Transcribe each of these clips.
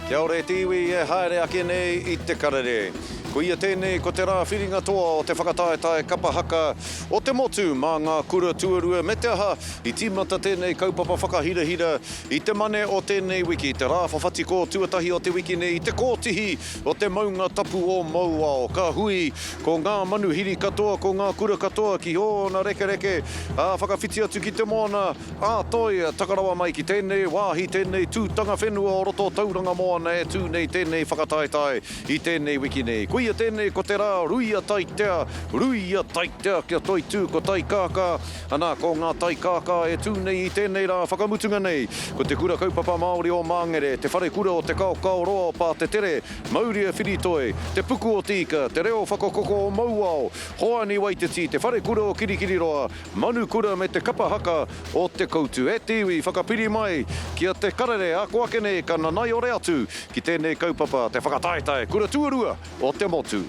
Kia ora e te iwi e haere ake nei i te karere. Koia tēnei ko te rā whiringa toa o te whakataetae kapa haka o te motu mā ngā kura tuarua me te aha i tīmata tēnei kaupapa whakahirahira i te mane o tēnei wiki, te rā whawhatiko tuatahi o te wiki nei i te kōtihi o te maunga tapu o Mauao. Ka hui ko ngā manuhiri katoa, ko ngā kura katoa ki ōna rekereke, ā, whakawhiti atu ki te moana, Ā toi, taka rawa mai ki tēnei wāhi, tēnei tūtanga whenua o roto o Tauranga Moana e tū nei tēnei whakataetae i tēnei wiki nei. Koia tēnei ko te rā ruia taitea, ruia taitea kia toitū ko Taikākā, anā ko ngā Taikākā e tū nei i tēnei rā whakamutunga nei. Ko Te Kura Kaupapa Māori o Māngere, Te Wharekura o Te Kaokaoroa o Pātetere, Mauria Whiritoi, Te Puku o Te Ika, Te Reo Whakakoko o Mauao, Hoani Waititi, Te Wharekura o Kirikiriroa, Manukura me te kapa haka o Te Koutu. E te iwi, whakapiri mai ki a Te Karere, ako ake nei ka nanaiore atu ki tēnei kaupapa te whakataetae kura tuarua o te motu.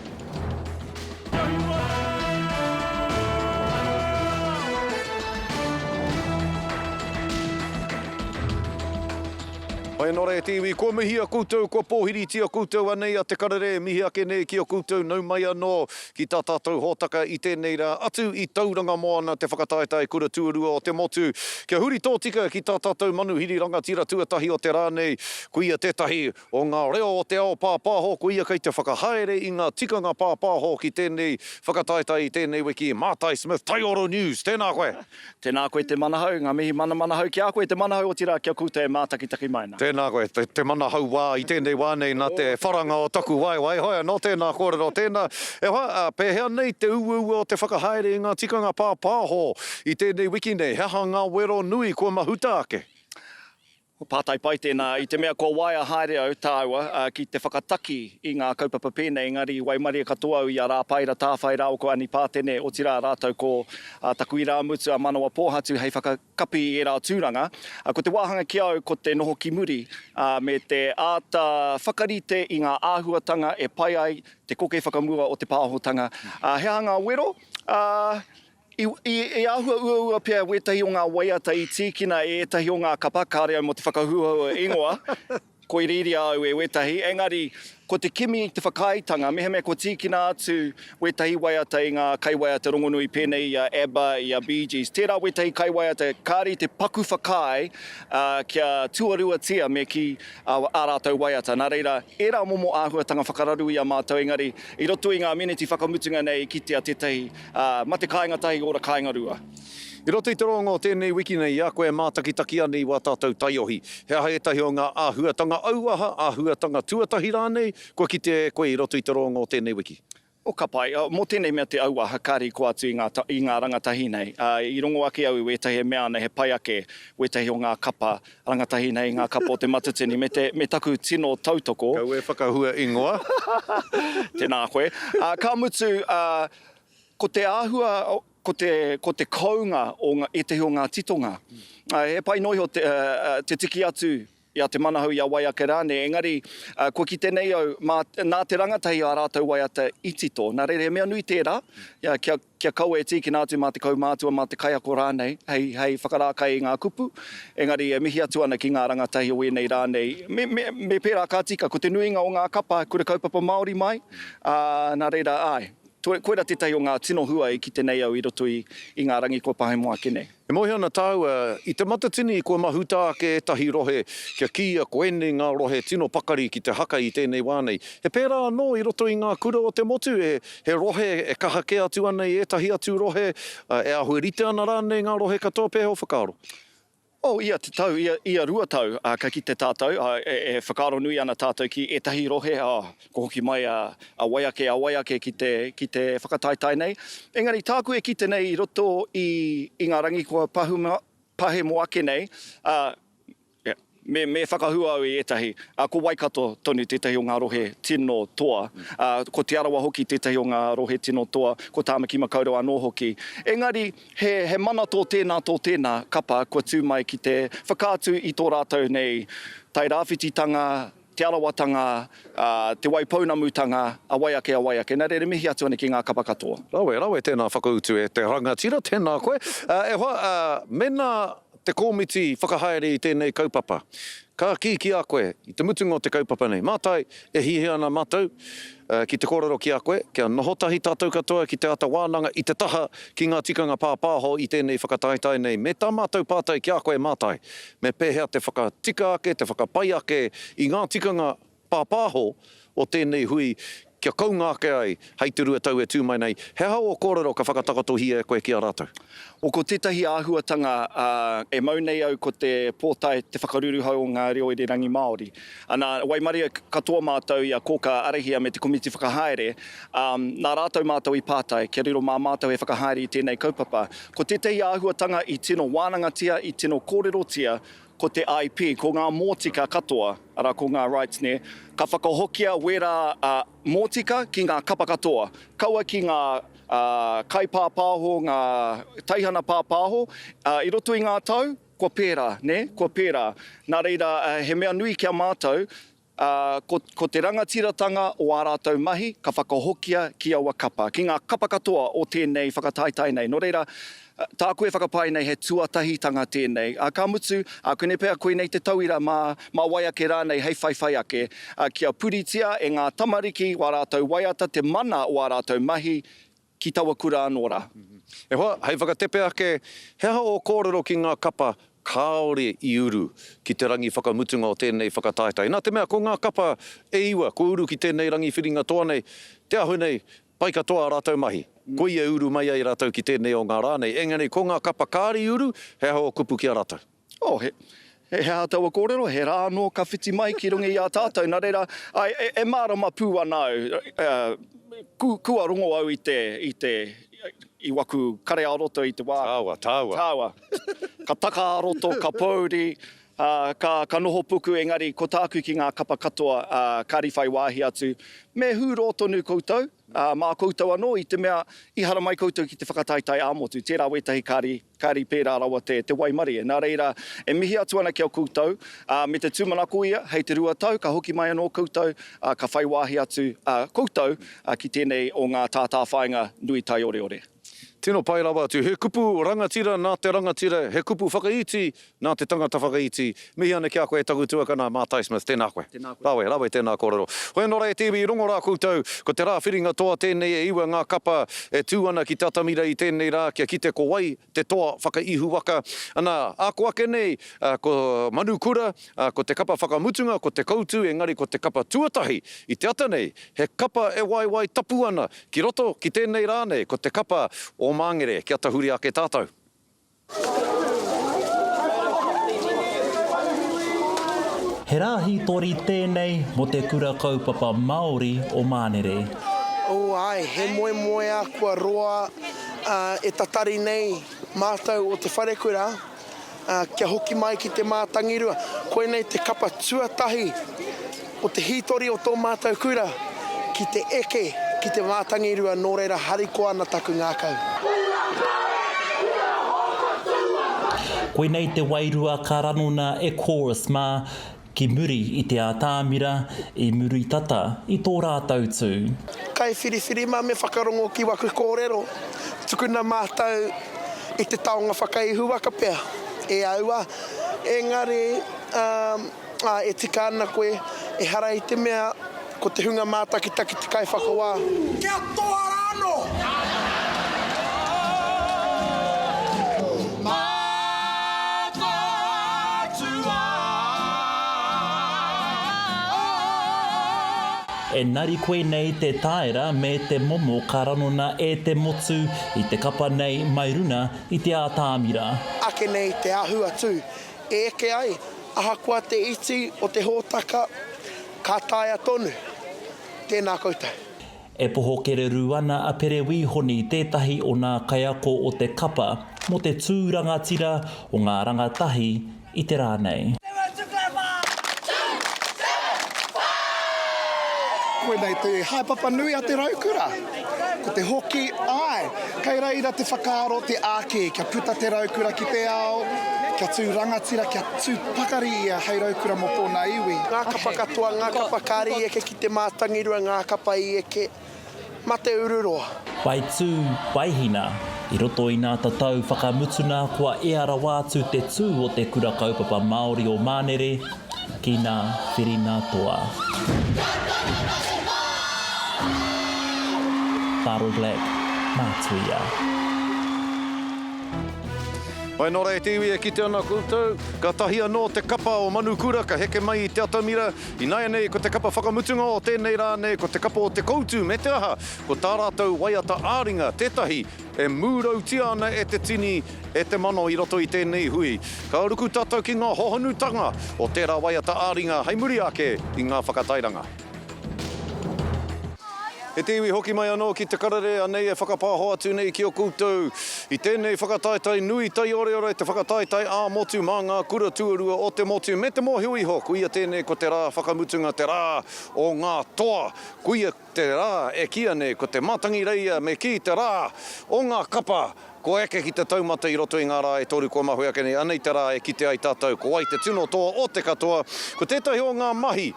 Mai nō reira te iwi, kua mihia koutou, kua pōhiritia koutou anei a Te Karere e mihi ake nei ki a koutou nau mai anō ki tā tātou hōtaka i tēnei rā atu i Tauranga Moana te whakataetae kura tuarua o te motu. Kia huri tōtika ki tā tātou manuhiri rangatira tuatahi o te rā nei, ko ia tētahi o ngā reo o te ao pāpāho, ko ia kei te whakahaere i ngā tikanga pāpāho ki tēnei whakataetae i tēnei wiki, Mātai Smith, Taioro News, tēnā koe! Tēnā koe Te Manahau, ngā mihi manamanahau ki a koe Te Manahau otirā ki a koutou e mātakitaki mai ana. Tēnā koe, te, te manahau wā i tēnei wā nei nā te wharanga o taku waewae, hoi anō tēnā kōrero tēnā. E hoa, ā, pēhea nei te uaua o te whakahaere i ngā tikanga pāpāho i tēnei wiki nei? He aha ngā wero nui kua mahuta ake? Pātai pai tēnā, i te mea kua waea haere au, tāua, ki te whakataki i ngā kaupapa pēnei, engari i waimarie katoa au i a Rāpaira Tāwhai rāua ko Ani Pātene, otirā rātou ko taku irāmutu a Manawa Pōhatu hei whakakapi i ērā tūranga. Ko te wāhanga ki au ko te noho ki muri, me te āta whakarite i ngā āhuatanga e pai ai te koke whakamua o te pāhotanga. He aha ngā wero? I, i, i āhua uaua pea wētahi o ngā waiata i tīkina e ētahi o ngā kapa, kāre au mō te whakahuahua ingoa, koiriiria au e wētahi, engari ko te kimi i te whakaaetanga, mehemea kua tīkina atu wētahi waiata i ngā kaiwaiata rongonui pēnei i a ABBA, i a Bee Gees, tērā wētahi kaiwaiata kāre i te paku whakaae kia tuaruatia me kī ā rātou waiata. Nā reira, ērā momo āhuatanga whakararu i a mātou, engari i roto i ngā meneti whakamutunga nei i kitea tētahi Ā, mate kāinga tahi, ora kāinga rua. I roto i te roanga o tēnei wiki nei, i a koe e mātakitaki ana i wā tātou taiohi, he aha ētahi o ngā āhuatanga auaha, āhuatanga tuatahi rānei, kua kitea e koe i roto i te roanga o tēnei wiki? Oh, ka pai. Mō tēnei mea te auaha, kāre i kō atu i ngā, i ngā rangatahi nei. Ā, i rongo ake au i wētahi e mea ana he pai ake wētahi o ngā kapa rangatahi nei, ngā kapa o Te Matatini, me te, me taku tino tautoko. Kaua e whakahua ingoa. Tēnā koe. Ā, ka mutu, ā, ko te āhua, ko te, ko te kounga o ngā, ētahi o ngā titonga. Ā, he pai noa iho te, ā, te tiki atu i a Te Manahau, i a wai ake rānei, engari, ā, kua kite nei au, mā, nā te rangatahi ā rātou waiata i tito. Nā reira, he mea nui tērā, ia, kia, Kia kaua e tīkina atu mā te kaumātua, mā te kaiako rānei, hei, hei whakarākai i ngā kupu. Engari e mihi atu ana ki ngā rangatahi o ēnei rā nei. Me, me, me pērā ka tika, ko te nuinga o ngā kapa, kura kaupapa Māori mai, ā, nā reira, āe, toe, koirā tētahi o ngā tino hua i kite nei au i roto i, i ngā rangi kua pahemo ake nei. E mōhio ana tāua, i te Matatini kua mahuta ake ētahi rohe kia kīia ko ēnei ngā rohe tino pakari ki te haka i tēnei wā nei. He pērā anō i roto i ngā kura o te motu, he, he rohe e kaha kē atu ana i ētahi atu rohe, e āhua rite ana rānei ngā rohe katoa, pēhea ō whakaaro? Oh, ia te tau, ia, ia rua tau, ā, ka kite tātou, ā, e, e whakaaro nui ana tātou ki ētahi rohe, ā, kua hoki mai a, a wai ake, a wai ake ki te, ki te whakataetae nei. Engari tāku e kite nei i roto i, i ngā rangi kua pahuma, pahemo ake nei, ā, me, me whakahua au i ētahi, ā, ko Waikato tonu tētahi o ngā rohe tino toa, ā, ko Te Arawa hoki tētahi o ngā rohe tino toa, ko Tāmaki Makaurau anō hoki. Engari, he, he mana tō tēnā, tō tēnā kapa kua tū mai ki te whakaatu i tō rātou nei Tairāwhititanga, Te Arawatanga, ā, Te Waipounamutanga, a wai ake, a wai ake. Nā reira, mihi atu ana ki ngā kapa katoa. Rawe, rawe tēnā whakautu e te rangatira, tēnā koe. E hoa, mēnā te kōmiti whakahaere i tēnei kaupapa. Ka kī ki a koe, i te mutunga o te kaupapa nei, Mātai, e hiahia ana mātou ki te kōrero ki a koe, kia noho tahi tātou katoa ki te ata wānanga i te taha ki ngā tikanga pāpāho i tēnei whakataetae nei, me tā mātou pātai ki a koe, Mātai, me pēhea te whakatika ake, te whakapai ake i ngā tikanga pāpāho o tēnei hui kia kounga ake ai hei te 2 tau e tū mai nei, he aha ō kōrero ka whakatakotohia e koe ki a rātou? O Ko tētahi āhuatanga e mau nei au ko te pōtae te whakaruruhau o ngā reo irirangi Māori. Ana, waimarie katoa mātou i a Kōkā Arahia me te komiti whakahaere, ā, nā rātou mātou i pātai kia riro mā mātou e whakahaere i tēnei kaupapa. Ko tētahi āhuatanga i tino wānangatia, i tino kōrerotia, ko te IP, ko ngā mōtika katoa, arā, ko ngā rights nē, ka whakahokia wērā mōtika ki ngā kapa katoa, kaua ki ngā kaipāpāho, ngā teihana pāpāho, i roto i ngā tau, kua pērā, nē, kua pērā. Nā reira, he mea nui ki a mātou, Ā, ko, ko te rangatiratanga o ā rātou mahi ka whakahokia ki aua kapa, ki ngā kapa katoa o tēnei whakataetae nei. Nō reira, tāku e whakapae nei he tuatahitanga tēnei, ā, ka mutu, ā, koinei pea, koinei te tauira mā, mā wai ake rānei hei whaiwhai ake, ā, kia puritia e ngā tamariki wā rātou waiata te mana o ā rātou mahi ki taua kura anō rā. E hoa, hei whakatepe ake, he aha ō kōrero ki ngā kapa kāore i uru ki te rangi whakamutunga o tēnei whakataetae? Nā te mea ko ngā kapa e iwa kua uru ki tēnei rangi whiringa toa nei, te ahu nei, pai katoa ā rātou mahi. Koia e uru mai ai rātou ki tēnei o ngā rā nei. Engari ko ngā kapa kāore i uru, he aha ō kupu ki a rātou? Oh, he, he aha taua kōrero, he rā anō ka whiti mai ki runga i a tātou, nā reira, ai, e, e mārama pū ana au, uh, ku, kua rongo au i te, i te, i waku kare ā-roto i te wā. Tāua, tāua. Tāua. Ka taka ā-roto, ka pōuri, ā, ka, ka noho puku, engari ko tāku ki ngā kapa katoa, ā, kāri whai wāhi atu, me hūrō tonu koutou, ā, mā koutou anō i te mea i haramai koutou ki te whakataetae ā-motu, tērā wētahi kāri Kāri pērā rawa te te waimarie. Nā reira, e mihi atu ana ki a koutou, ā, me te tūmanako ia, hei te 2 tau ka hoki mai anō koutou, ā, ka whai wāhi atu, ā, koutou, ā, ki tēnei o ngā tātāwhāinga nui taioreore. Tino pai rawa atu. He kupu rangatira nā te rangatira, he kupu whakaiti nā te tangata whakaiti. Mihi ana ki a koe e taku tuakana, Mātai Smith, tēnā koe. Tēnā koe. Rawe, rawe tēnā kōrero. Hoi anō rā e te iwi, i rongo rā koutou, ko te rā whiringa toa tēnei e iwa ngā kapa e tū ana ki te atamira i tēnei rā kia kite ko wai te toa whakaihuwaka. Ana, ā ko ake nei, ko Manukura, ko te kapa whakamutunga, ko Te Koutu, engari ko te kapa tuatahi i te ata nei, he kapa e waewae tapu ana ki roto ki tēnei rā nei, ko te kapa o Māngere. Kia tahuri ake tātou. He rā hītori tēnei mō te Kura Kaupapa Māori o Mānere. Oh āe, he moemoeā kua roa e tatari nei mātou o te wharekura kia hoki mai ki te Mātangirua. Koinei te kapa tuatahi o te hītori o tō mātou kura ki te eke ki te Mātangirua nō reira harikoa ana taku ngākau. Koinei te wairua ka ranona e Chorus mā ki muri i te ātamira, i muri tata i tō rātou tū. Kaiwhiriwhiri mā me whakarongo ki waku kōrero, tukuna mātou i te taonga whakaihuwaka pea, e aua, engari, ā, e tika ana koe, ehara i te mea ko te hunga mātakitaki te kaiwhakawā. Kia toa rānō! Engari koinei te taera me te momo ka ranona e te motu i te kapa nei mai runa i te ātamira. Ake nei te ahu atu E eke ai, ahakoa te iti o te hōtaka, ka taea tonu. Tēnā koutou. E poho kererū ana a Pere Wīhoni tētahi o nā kaiako o te kapa mō te tū rangatira o ngā rangatahi i te rā nei. Koinei te haepapa nui a te raukura. Ko te hoki, āe, kei reira te whakaaro, te āki, kia puta te raukura ki te ao, kia tū rangatira, kia tū pakari ia hei raukura mō tōna iwi. Ngā kapa katoa, ngā kapa kāre i eke ki te mātangirua, ngā kapa i eke ma te ururoa. Pai tū, pai hina. I roto i nā tatau whakamutuna kua ea rawa atu te tū o te Kura Kaupapa Māori o Mānere. ki nā whiringa toa. Taro Black, Mātuia. Pai nō reira te iwi e kite ana koutou, kātahi anō te kapa o Manukura ka heke mai i te atamira, ināianei ko te kapa whakamutunga o tēnei rā nei ko te kapa o Te Koutu me te aha, ko tā rātou waiata ā-ringa tētahi e mūrautia ana e te tini, e te mano i roto i tēnei hui. Ka ruku tātou ki ngā hohonutanga o tērā waiata ā-ringa hei muri ake i ngā whakatairanga. E te iwi hoki mai anō ki te karere anei e whakapāho atu nei ki a koutou i tēnei whakataetae nui taioreore te whakataetae ā-motu mā ngā kura tuarua o te motu me te mōhio iho koia tēnei ko te rā whakamutunga te rā o ngā toa koia te rā e kīia nei ko te Mātangireia me kī te rā o ngā kapa Kua eke ki te taumata i roto i ngā rā e toru kua mahue ake nei, anei te rā e kite ai tātou ko wai te tino toa o te katoa. Ko tētahi o ngā mahi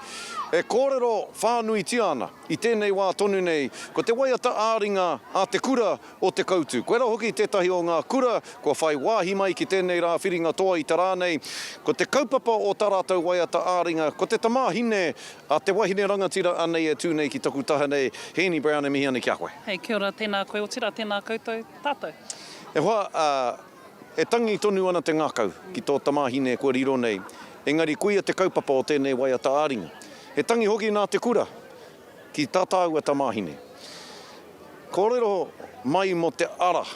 e kōrero whānuitia ana i tēnei wā tonu nei, ko te waiata ā-ringa a te kura o Te Koutu. Koirā hoki tētahi o ngā kura kua whai wāhi mai ki tēnei rā whiringa toa i te rā nei. Ko te kaupapa o tā rātou waiata ā-ringa, ko te tamāhine a te wahine rangatira anei e tū nei ki taku taha nei, Hēni Brown e mihi ana ki a koe. Hei, kia ora, tēnā koe, otirā tēnā koutou, tātou. E hoa, e tangi tonu ana te ngākau ki tō tamāhine kua riro nei, engari koia te kaupapa o tēnei waiata ā-ringa. He tangi hoki nā te kura ki tā tāua tamāhine. Kōrero mai mō te ara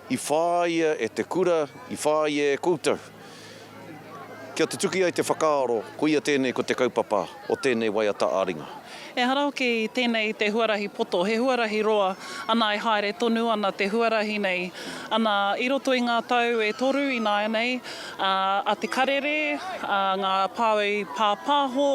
i whāia e te kura, i whāia e koutou, kia tutuki ai te whakaaro, koia tēnei ko te kaupapa o tēnei waiata ā-ringa. Ehara hoki tēnei i te huarahi poto, he huarahi roa, ana e haere tonu ana te huarahi nei. Ana, i roto i ngā tau e toru ināianei, a Te Karere, a ngā pae pāpāho,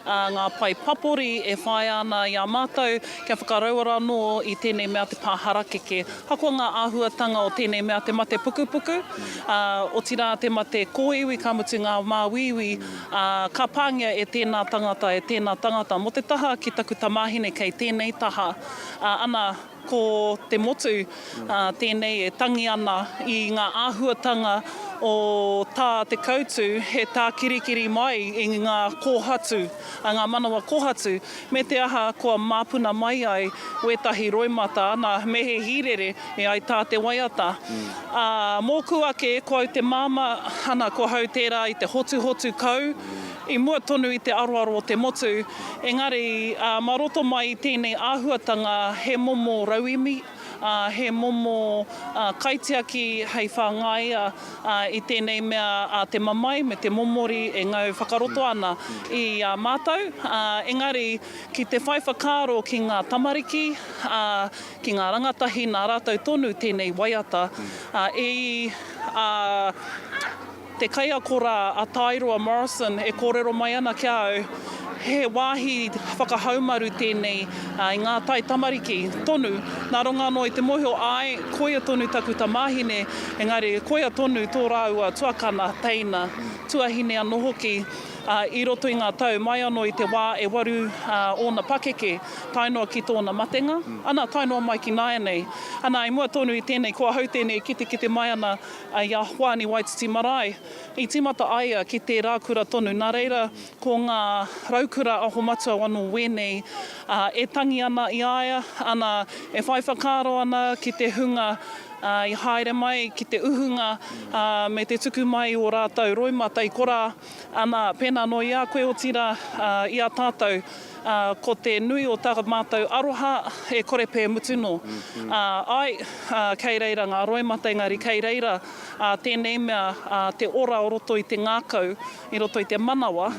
ā, ngā pae papori e whāia ana i a mātou kia whakarauora anō i tēnei mea te pā harakeke. Hakoa ngā āhuatanga o tēnei mea te mate pukupuku, ā, otirā te mate kōiwi ka mutu ngā māuiui, ā, ka pāngia e tēnā tangata, e tēnā tangata. Mō te taha ki taku tamāhine kei tēnei taha, ā, ana, Ko te motu tēnei e tangi ana i ngā āhuatanga o tā Te Koutu he tākirikiri mai i ngā kōhatu, ngā manawa kōhatu, me te aha kua māpuna mai ai wētahi roimata, ana, me he hīrere e ai tā te waiata. Ā, mōku ake, ko au te māmā, ana, ko hau tērā i te hotuhotu kau, i mua tonu i te aroaro o te motu, engari mā roto mai i tēnei āhuatanga he momo rauemi, he momo kaitiaki hei whāngaia i tēnei mea te mamae me te momori e ngau whakaroto ana i a mātou, engari ki te whai whakaaro ki ngā tamariki, ki ngā rangatahi nā rātou tonu tēnei waiata i. Te kaiako rā a Tairoa Morrison e kōrero mai ana ki a au, he wāhi whakahaumaru tēnei i ngā tai tamariki tonu, nā runga anō i te mōhio āe, koia tonu taku tamāhine, engari koia tonu tō rāua tuakana, teina, tuahine anō hoki, i roto i ngā tau, mai anō i te wā e waru ōna pakeke, tae noa ki tōna matenga, ana, tae noa mai ki nāianei. Ana, i mua tonu i tēnei, ko ahau tēnei e kitekite mai ana I a Hoani Waititi Marae, i tīmata a ia ki tērā kura tonu, nā reira ko ngā raukura aho matua anō wēnei e tangi ana i a ia, ana, e whai whakaaro ana ki te hunga i haere mai ki te uhunga me te tuku mai i ō rātou roimata i korā, ana, pēnā anō i a koe, otirā, i a tātou. Ā, ko te nui o tā mātou aroha e kore pē mutu nō. Ā, āe, ā, kei reira ngā roimata, engari kei reira, ā, tēnei mea, ā, te ora o roto i te ngākau, i roto i te manawa,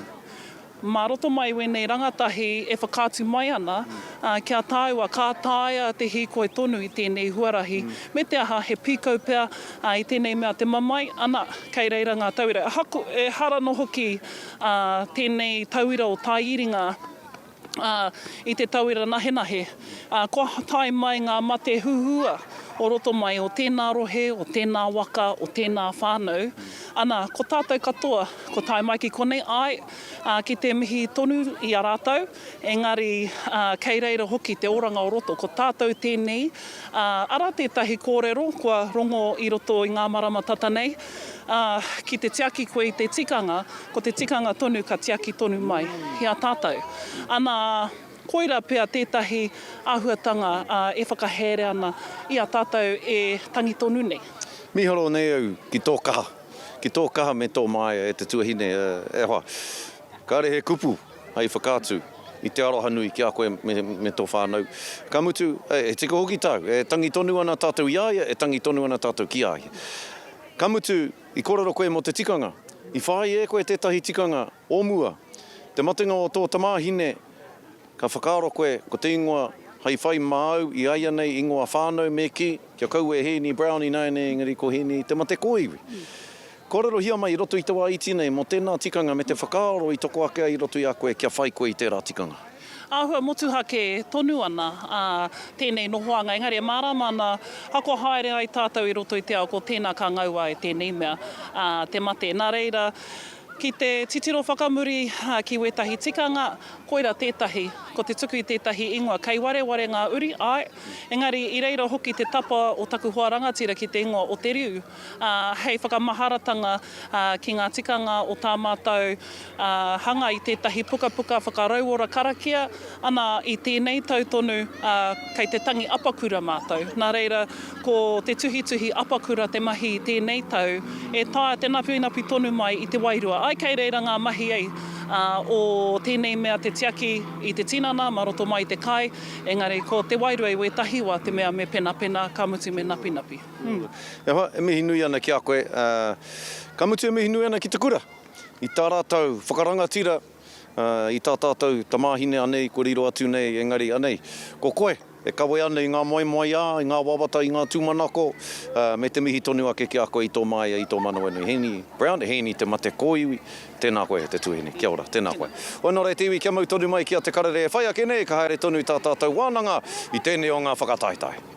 mā roto mai i wēnei rangatahi e whakaatu mai ana, ā, ki a tāua, ka taea te hīkoi tonu i tēnei huarahi, me te aha, he pīkau pea, ā, i tēnei mea te mamae, ana, kei reira ngā tauira. Ahako, ehara nō hoki, ā, tēnei tauira o Taiiringa, ā, i te tauira nahenahe, ā, kua tae mai ngā mate huhua. o roto mai o tēnā rohe, o tēnā waka, o tēnā whānau. Ana, ko tātou katoa, ko tae mai ki konei, āe, ā, ki te mihi tonu i a rātou, engari, ā, kei reira hoki te oranga o roto, ko tātou tēnei, ā, arā tētahi kōrero kua rongo i roto i ngā marama tata nei, ā, ki te tiaki koe i te tikanga, ko te tikanga tonu ka tiaki tonu mai i a tātou. Ana, koira pea tētahi āhuatanga e whakahaere ana i a tātou e tangi tonu nei. Mīharo nei au ki tō kaha, ki tō kaha me tō māia e te tuahine, e hoa. Kāre he kupu hei whakaatu i te aroha nui ki a koe me, me tō whānau. Ka mutu, e tika hoki tāu, e tangi tonu ana tātou i a ia, e tangi tonu ana tātou ki a ia. Ka mutu, i kōrero koe mō te tikanga. I whāia e koe tētahi tikanga o mua. Te matenga o tō tamāhine, ka whakaaro koe ko te ingoa hei whai māu i a ia nei ingoa whānau me kī, kia kaua e Hēni Brown ināianei engari ko Hēni Te Mate Kōiwi. Kōrerohia mai i roto i te wā iti nei mō tēnā tikanga me te whakaaro i toko ake ai i roto i a koe kia whai koe i tērā tikanga. Āhua motuhake tonu ana tēnei nohoanga, engari e mārāma ana ako haere ai tātou i roto i te ao ko tēnā ka ngaua e tēnei mea, te mate. Nā reira, ki te titiro whakamuri ki wētahi tikanga, koira tētahi, ko te tuku i tētahi ingoa. Kei wareware ngā uri, āe, engari i reira hoki te tapa o taku hoa rangatira ki te ingoa o Te Riu, hei whakamaharatanga ki ngā tikanga o tā mātou hanga i tētahi pukapuka whakarauora karakia, ana i tēnei tau tonu kei te tangi apakura mātou. Nā reira, ko te tuhituhi apakura te mahi i tēnei tau, e taea te napinapi tonu mai i te wairua. Ai kei reira ngā mahi ei o tēnei mea te tiaki i te tinana mā roto mai i te kai, engari ko te wairua i wētahi wā te mea me penapena, ka mutu me napinapi. E hoa, e mihi nui ana ki a koe, ka mutu e mihi nui ana ki te kura i tā rātou whakarangatira i tā tātou tamāhine anei kua riro atu nei, engari anei, ko koe e kawe ana i ngā moemoeā, i ngā wawata, i ngā tūmanako, me te mihi tonu ake ki a koe i tō māia, i tō manawanui. Hēni Brown, Hēni Te Mate Kōiwi, tēnā koe e te tuahine, kia ora, tēnā koe. Oi nō reira te iwi kia mau tonu mai ki a Te Karere e whai ake nei, ka haere tonu tā tātou wānanga i tēnei o ngā whakataetae.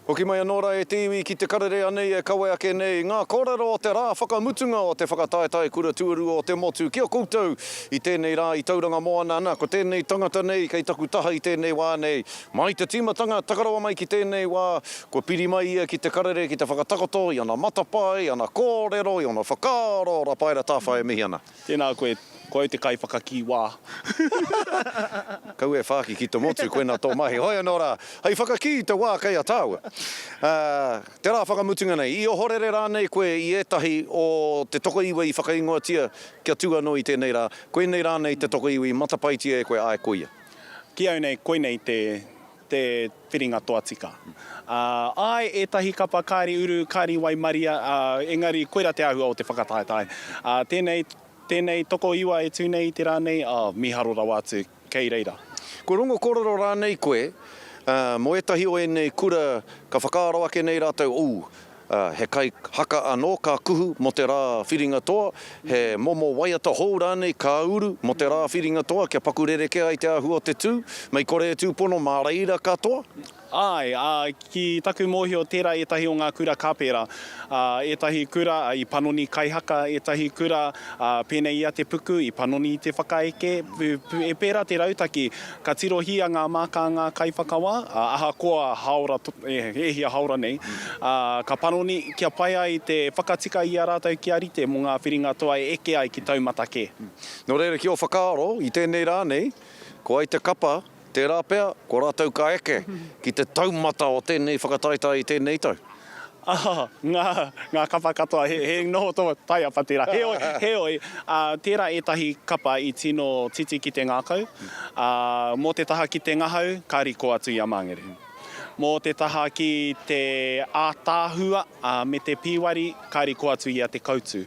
Hoki mai anō rā e te iwi ki te karere anei e kawe ake nei ngā kōrero o te rā whakamutunga o te whakataetae kura tuarua o te motu ki a koutou i tēnei rā i Tauranga Moana ana ko tēnei tangata nei kei taku taha i tēnei wā nei mai te tīmatanga taka rawa mai ki tēnei wā kua piri mai ia ki te karere ki te whakatakoto i ana matapae, i ana kōrero, i ona whakaaro Rapaera Tawhai e mihi ana. Tēnā koe, ko au te kaiwhakakī wā. Kaua e whāki ki te motu, koinā tō mahi. Hoi anō rā, hei whakakī i te wā kei a tāua. Ā, te rā whakamutunga nei, i ohorere rānei koe i ētahi o te tokoiwa i whakaingoatia kia tū anō i tēnei rā, koinei rānei te tokoiwa i matapaetia e koe, āe, koia? Ki au nei, koinei te, te whiringa toa tika. Ā, āe, ētahi kapa kāri uru, kāri waimaria, ā, engari koirā te āhua o te whakataetae. Ā, tēnei, tēnei tokoiwa e tū nei i te rā nei, ā, mīharo rawa atu, kei reira. Kua rongo kōrero rānei koe, ā, mō ētahi o ēnei kura ka whakaaro ake nei rātou, ū, Ā, he kai haka anō ka kuhu mō te rā whiringa toa, he momo waiata hou rānei ka uru mō te rā whiringa toa kia paku rerekē ai te āhua o te tū, mei kore e tūpono mā reira ka toa. Āe, ā, ki taku mōhio tērā ētahi o ngā kura ka pērā. Ā, ētahi kura i panoni kaihaka, ētahi kura, ā, pēnei i a Te Puku, i panoni i te whakaeke, e pērā te rautaki. Ka tirohia ngā māka a ngā kaiwhakawā, ā, ahakoa hāora, e hia hāora nei, ā, ka panoni kia pai ai te whakatika i a rātou kia rite mō ngā whiringa toa e eke ai ki taumata kē. Nō reira, ki ō whakaaro, i tēnei rā nei, ko ai te kapa, tērā pea, ko rātou ka eke ki te taumata o tēnei whakataetae i tēnei tau. Ah, ngā, ngā kapa katoa, he, he noho tō taiapa tērā. Heoi, heoi, ā, tērā ētahi kapa i tino titi ki te ngākau, ā, mō te taha ki te ngahau, ka riko atu i a Māngere. Mō te taha ki te ātaahua, ā, me te pīwari, ka riko atu i a Te Koutu.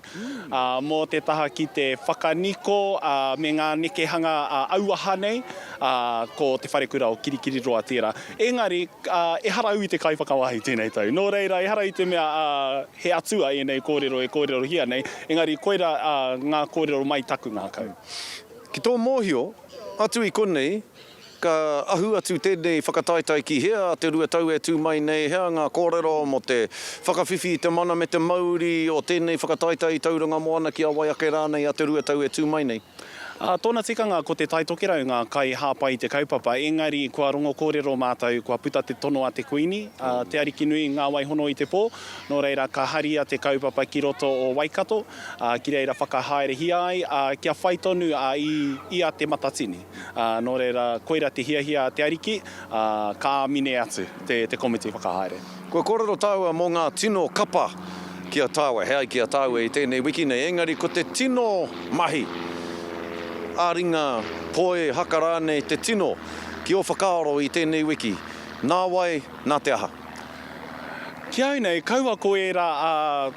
Ā, mō te taha ki te whakaniko, ā, me ngā nekehanga auaha nei, ā, ko Te Wharekura o Kirikiriroa tērā. Engari, Ā, ehara au i te kaiwhakawā i tēnei tau. Nō reira, ehara i te mea, ā, he atua ēnei kōrero e kōrerohia nei, engari koirā, ā, ngā kōrero mai taku ngākau. Ki tō mōhio, atu i konei, Ka ahu atu tēnei whakataetae ki hea a te Ruatau e tū mai nei, hea ngā kōrero mō te whakawhiwhi i te mana me te mauri o tēnei whakataetae i Tauranga Moana ki a wai ake rānei a te Ruatau e tū mai nei? Ā, tōna tikanga ko Te Tai Tokerau ngā kaihāpai i te kaupapa, engari kua rongo kōrero mātou kua puta te tono a te Kuini, a Te Arikinui Ngā Wai Hono i te Pō, nō reira ka haria te kaupapa ki roto o Waikato, ā, ki reira whakahaerehia ai, ā, kia whai tonu a i, i a Te Matatini. Ā, nō reira, koira te hiahia a te Ariki, ā, ka āmine atu te, te komiti whakahaere. Kua kōrero tāua mō ngā tino kapa ki a tāua, he ai ki a tāua i tēnei wiki nei, engari ko te tino mahi ā-ringa, poi, haka rānei, te tino ki ō whakaaro i tēnei wiki, nā wai, nā te aha? Ki au nei, kaua ko ērā, ā,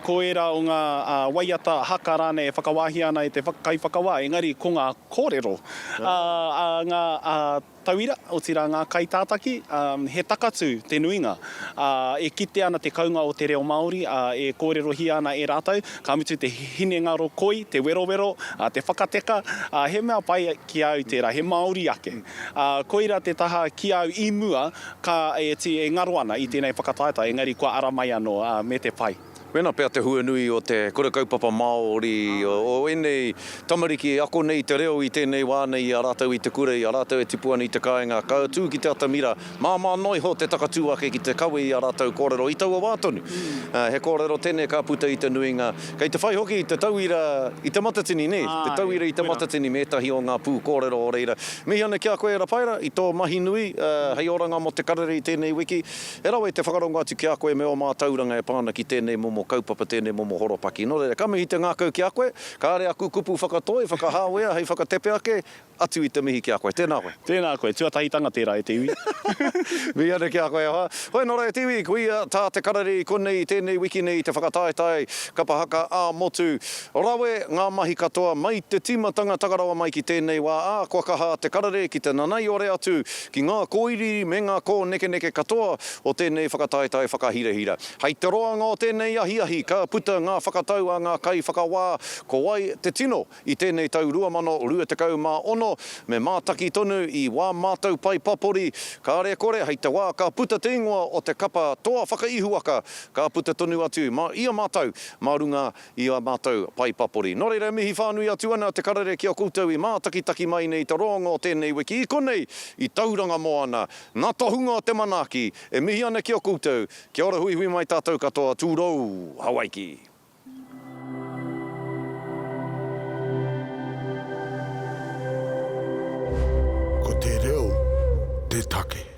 ko ērā o ngā, ā, waiata, haka rānei e whakawāhia ana e te kaiwhakawā, engari ko ngā kōrero, ā, ā, ngā, ā, tauira, otirā ngā kaitātaki, ā, he takatū te nuinga, ā, e kitea ana te kounga o te reo Māori, ā, e kōrerohia ana e rātou, ka mutu te hinengaro koi, te werowero, ā, te whakateka, ā, he mea pai ki a au tērā, he Māori ake. Ā, koirā te taha ki a au i mua, Ka e ti e ngaro ana i tēnei whakataetae, engari kua ara mai anō, ā, me te pai. Wena pea te huanui o te Kura Kaupapa Māori, o ēnei tamariki e ako nei i te reo i tēnei wā nei i a rātou i te kura, i a rātou e tipu ana i te kāinga, ka tū ki te atamira, māmā noa iho te takatū ake ki te kawe i a rātou kōrero i taua wā tonu. He kōrero tēnei ka puta i te nuinga. Kei te whai hoki te tauira i Te Matatini, nē? Te tauira i Te Matatini me ētahi o ngā pū kōrero o reira. Mihi ana ki a koe e Rapaera i tō mahi nui hei oranga mō te karere i tēnei wiki. He rawe te whakarongo atu ki a koe me ō mātauranga e pā ana ki tēnei momo kaupapa, tēnei momo horopaki. Nō reira, ka mihi te ngākau ki a koe. Kāre aku kupu whakatoi, whakahāwea hei whakatepe ake, atu i te mihi ki a koe. Tēnā koe. Tēnā koe. Tuatahitanga tērā e te iwi. Mihi ana ki a koe e hoa. Hoi nō reira e te iwi, ko ia tā te karere i konei i tēnei wiki nei i te whakataetae kapa haka ā-motu. Rawe ngā mahi katoa mai te tīmatanga taka rawa mai ki tēnei wā, ā, kua kaha a Te Karere ki te nanaiore atu ki ngā kōiriiri me ngā kōnekeneke katoa o tēnei whakataetae whakahirahira. Hei te roanga o tēnei ahiahi ka puta ngā whakatau a ngā kaiwhakawā ko wai te tino i tēnei tau 2026, me mātaki tonu i wā mātou pae papori, kāre kore hei te wā ka puta te ingoa o te kapa toa whakaihuwaka ka puta tonu atu mā i a mātou mā runga i ā mātou pae papori. Nō reira e mihi whānui atu ana te karere ki a koutou i mātakitaki mai nei i te roanga o tēnei wiki i konei i Tauranga Moana, ngā tohunga o te manaaki e mihi ana ki a koutou, kia ora huihui mai tātou katoa, tūrou Hawaiki! Ko te reo te take.